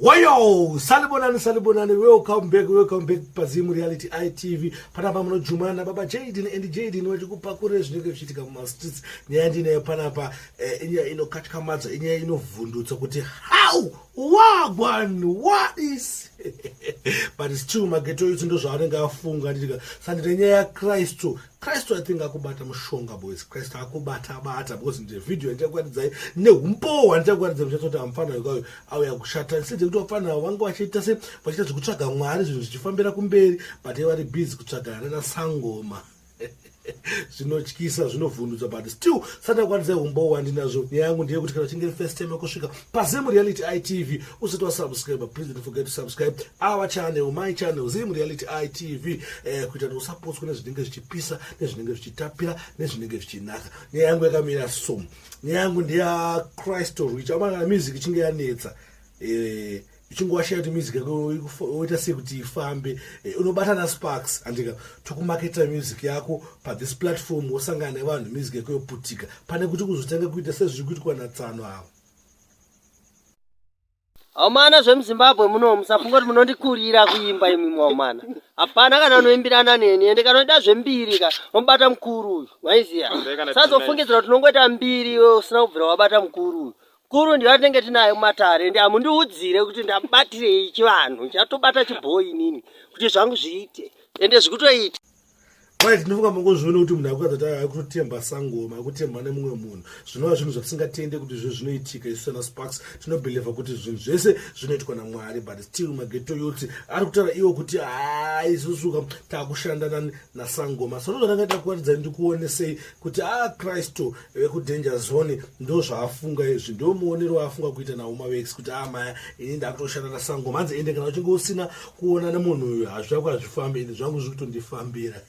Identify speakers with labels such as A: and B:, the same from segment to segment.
A: Wayo, salibonani salibonani, welcome back, welcome back paZim Reality ITV. Panapa munojumana nababa Jaden and Jaden vachikupakurire zvinenge zvichiitika mumastreets. Nyaya ndinayo panapa eh, inyaya inokatyamadza, inyaya inovhundutsa kuti how wagwan what is but still mageto youth ndozvaanenge afunga nditika sandine nyaya yaKristu. Kristu I think akubata mushonga boys. Kristu akubata bata because ndine video yandichakuratidzai neumbowo hwandichakuratidzai muchatsoti amufana uyu auya kushata instead yekuti vafana ava vange vachiita se vachiita zvekutsvaga Mwari zvinhu zvichifambira kumberi but vari busy kutsvagana nana sangoma. Zvinotyisa, zvinovhundutsa, but still sandakwanisa umbowo wandinazvo. Nyaya yangu ndeyekuti kana uchinge first time yekusvika paZim Reality ITV usati wasubscribe, please don't forget to subscribe our channel, my channel, Zim Reality ITV, kuita kuti usapotswe nezvinenge zvichipisa, nezvinenge zvichitapira, nezvinenge zvichinaka. Nyaya yangu yakamira so, nyaya yangu ndeyaCrystal Rich. Amana music ichinge yanetsa, ichingowashaya kuti music yako oita sei kuti ifambe, unobata naSparks andika tokumaketa music yako pathis platform, wosangana nevanhu, music yako yoputika, pane kuti kuzotanga kuita sezviri kuitwa natsano avo.
B: Haumana zvemuZimbabwe muno, musafunga kuti munondikurira kuimba imi mwaumana. Hapana kana unoimbirana neni, ende kana unoda zvembiri ka unobata mukuru uyu, maiziya. Sazofungidzira kuti unongoita mbiri iwe usina kubvira wabata mukuru uyu. Mukuru ndiyo atinenge tinaye mumatare, ende hamundiudzire kuti ndabatirei chivanhu, ndichatobata chibhoi inini kuti zvangu zviite, ende zvikutoita.
A: Right, ndinofunga mangozviona kuti munhu akuratidza kuti akutotemba sangoma, akutemba nemumwe munhu, zvinova zvinhu zvatisingatende kuti zvo zvinoitika. Isu sana Sparks tinobhilivha kuti zvinhu zvese zvinoitwa naMwari, but still mageto youth ari kutaura iwo kuti haa, isusu takushanda nasangoma. So ndozvandangaita kuratidza, ndikuonesei kuti a Kristu vekudanger zone ndo zvaafunga izvi, ndo muonero waafunga kuita naUmavex kuti a maya, ini ndakutoshanda nasangoma. Hanzi ende kana uchinge usina kuona nemunhu uyu, hazvako hazvifambi, ende zvangu zviri kutondifambira.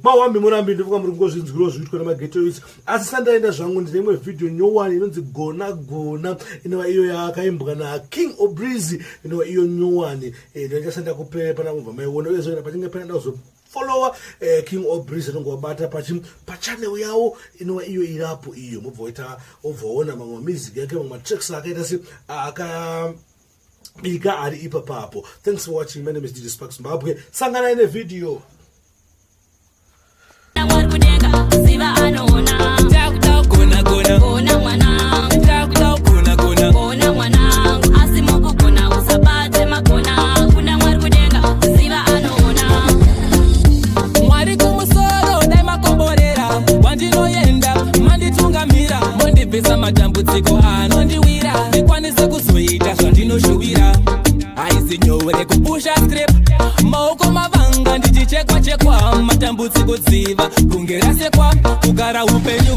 A: Mawambi murambi, ndofunga muri kungozvinzwirawo zviitwa nemageto youth. Asi sandaenda zvangu, ndine imwe vhidhiyo nyowani inonzi Gona Gona, inova iyo yakaimbwa naKing Obrizy, inova iyo nyowani. Ndachasenda kupe pana mubva maiona, uyezve kana pachinge pane ndakuzofollowa King Obrizy, anonge wabata pachi pachannel yavo inova iyo irapo iyo, mobva waita obva waona mamwe mamusic yake, mamwe matracks akaita se akabika ari ipapapo. Thanks for watching. My name is DJ Sparks Zimbabwe. Sanganai nevhidhiyo.
C: Mwari kudenga, ziva anoona.
D: Takuda kugona gona.
C: Gona mwanangu.
D: Takuda kugona gona.
C: Gona mwanangu, asi mukugona usabate magona. Kuna Mwari kudenga, ziva anoona.
D: Mwari kumusoro, dai makomborera wandinoenda, manditungamira, mondibvisa matambudziko anondiwira, ndikwanise kuzoita zvandinoshuvira. Haisi nyore kupusha script, maoko mavanga, ndichichekwa chekwa, matambudziko dziva kunge rasekwa, kugara upenyu.